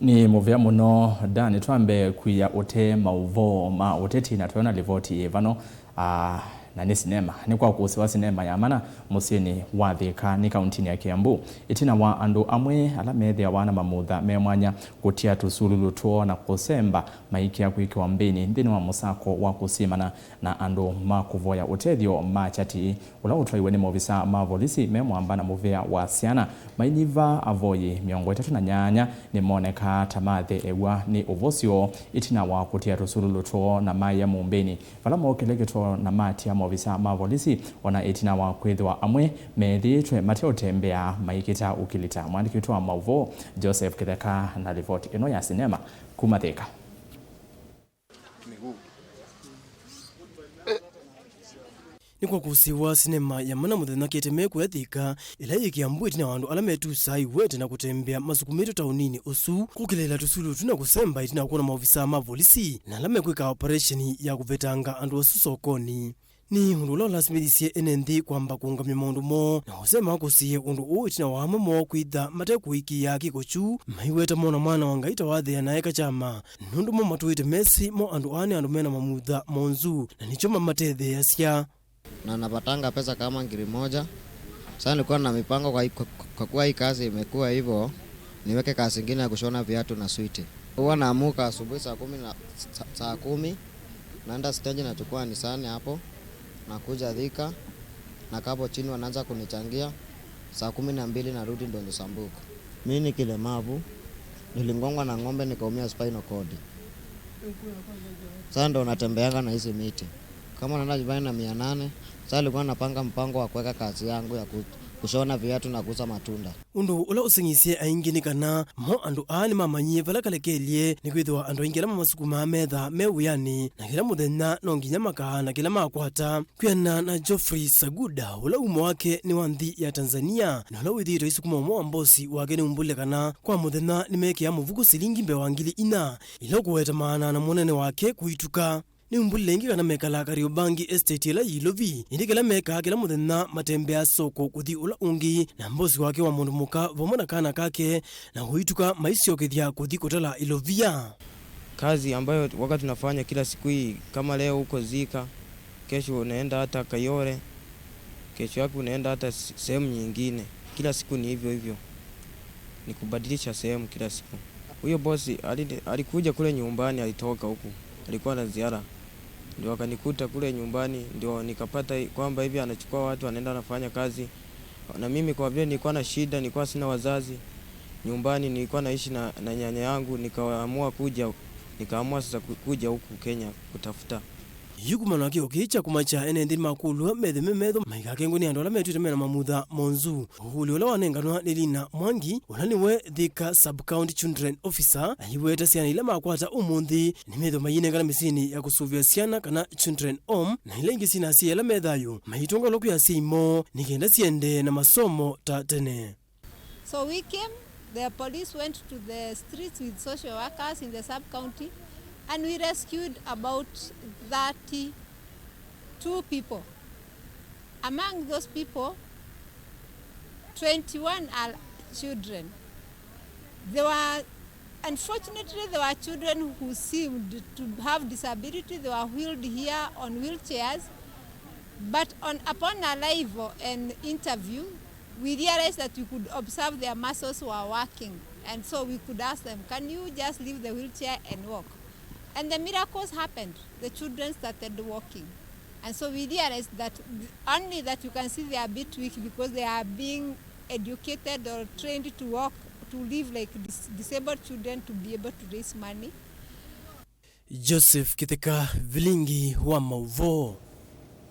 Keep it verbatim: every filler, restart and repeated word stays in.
Nĩ mũvea mũno, Dan. Twambe kwia ũtee maũvoo ma ũteti na twĩona livoti yĩ vano. Ah, na nĩ sinema. Nĩ kwa kũsĩwa sinema ya mana mũsyĩnĩ wa Thĩka nĩ kauntinĩ ya Kiambu, ĩtina wa andũ amwe ala methĩawa na mamutha me mwanya kũtia tũsululu twoo na kũsemba maikĩa kwĩkĩwa mbĩnĩ nthĩnĩ wa mũsako wa kũsimana na andũ ma kũvoya ũtethyo ma kyati ũla ũtwaiwe nĩ maovisa ma volisi me mwamba na mũvĩa wa syana. Mainyiva avoyi mĩongo ĩtatũ na nyanya nĩmonekaa ta matheew'a nĩ ũvosyo ĩtina wa kũtia tũsululu twoo na maĩa mũmbĩnĩ, vala mookĩle kĩtoo na matia maovisa ma volisi, o na ĩtina wa kwĩthĩwa amwe methĩĩtwe mateũtembea maikĩta ũkilita. Mwandĩki witũ wa maũvoo Joseph Kĩtheka na livoti ĩno ya sinema kuma Thĩka. Nĩ kwa kũsĩwa sinema ya mana mũthenya kĩte mekũya Thĩka, ĩla yĩ Kiambu, ĩtina wa andũ ala metusaa iwete na kũtembea masukumĩtwe taũninĩ ũsu kũkĩlĩĩla tũsululu tũ na kũsemba ĩtina wa kwona maovisa ma volisi na ala mekwĩka operesheni ya kũvetanga andũ asu sokonĩ. Nĩ ũndũ ũla ũlasimĩthisye ene nthĩ kwamba kũũngamya maũndũ moo, na ũsema kũsiĩĩa ũndũ ũũ ĩtina wa amwe moo kwĩtha mate kũĩkĩĩa kĩko kyu, maiweta mona Mwana wa Ngai ta wathĩana eka kyama, nũndũ mo matũĩte mesĩ mo andũ aa nĩ andũ mena mamutha monzu, na nĩkyo mamatetheeasya. Na napatanga pesa kama ngiri moja. Sasa nilikuwa na mipango kwa, kwa, kwa kuwa hii kazi imekuwa hivyo, niweke kazi ingine ya kushona viatu na switi. Huwa naamuka asubuhi saa kumi na, saa, saa kumi, naenda stage nachukua nisani hapo, nakuja Thika, nakaa hapo chini wanaanza kunichangia, saa kumi na mbili narudi Donyo Sambuku. Mimi ni kilemavu, nilingongwa na ng'ombe nikaumia spinal cord. Sasa ndo natembeanga na hizi miti. Kama naenda nyumbani na mia nane, sasa nilikuwa napanga mpango wa kuweka kazi yangu ya ku-, kushona viatu na kuuza matunda. Ũndũ ũla ũseng'isye aingĩ nĩ kana mo andũ aa nĩmamanyie vala kalekelye, nĩkwĩthĩwa andũ aingĩ ala mamasukumaa methaa me wĩanĩ, na kĩla mũthenya no nginya makaana kĩla makwata. Kwĩanana na Geoffrey Saguda, ũla umo wake nĩ wa nthĩ ya Tanzania, na ũla wĩthĩĩtwe aisukuma ũmwe wa mbosi wake nĩumbũlile kana kwa mũthenya nĩmekĩaa mũvuko silingi mbee wa ngili inya, ila ũkũweta maana na mũnene wake kũituka. Nĩumbũlile ĩngĩ kana mekalaa Kariobangi estate ĩla yĩ Ilovi, ĩndĩ kĩla mekaa kĩla mũthenya matembeaa soko kũthi ũla ũngĩ na mbosi wake wa mũndũ mũka vamwe na kana kake, na kũituka maisyokethya kũthi kũtala Ilovia. Kazi ambayo wakati tunafanya kila siku hii, kama leo uko Thika, kesho unaenda hata Kayole, kesho yake unaenda hata s-, sehemu nyingine. Kila siku ni hivyo hivyo, ni kubadilisha sehemu kila siku. Huyo bosi ali-, alikuja kule nyumbani, alitoka huku, alikuwa na ziara, ndio akanikuta kule nyumbani, ndio nikapata kwamba hivi anachukua watu, anaenda anafanya kazi. Na mimi kwa vile nilikuwa na shida, nilikuwa sina wazazi nyumbani, nilikuwa naishi na, na nyanya yangu, nikaamua kuja, nikaamua sasa ku-, kuja huku Kenya kutafuta. Yu kumana na kĩo kĩĩ kya kuma kya ene nthĩ makũlw'a methe me metho maikakengwe nĩ andũ ala metwĩte mena mamutha monzu. Ũkũlyo ũla wanenganwa nĩ Lina Mwangi, ũla nĩwe Thika Sub-County Children Officer, aiweta syana ila makwata ũmũnthĩ nĩmethĩwa mayĩnengana mĩsyĩnĩ ya kũsũvĩa syana kana children home, na ila ingĩ syĩna asyai ala me thayũ maitũngalwa kwĩ asyai moo nĩ kenda siendee na masomo ta tene. So we came, the police went to the streets with social workers in the sub-county, and we rescued about thirty-two people. Among those people, twenty-one are children. There were, unfortunately, there were children who seemed to have disability. They were wheeled here on wheelchairs. But on, upon arrival and interview, we realized that we could observe their muscles were working. And so we could ask them, "Can you just leave the wheelchair and walk?" And the miracles happened. The children started walking. And so we realized that th-, only that you can see they are a bit weak because they are being educated or trained to walk, to live like dis-, disabled children, to be able to raise money. Joseph Kĩtheka, Vilingi wa Maũvoo.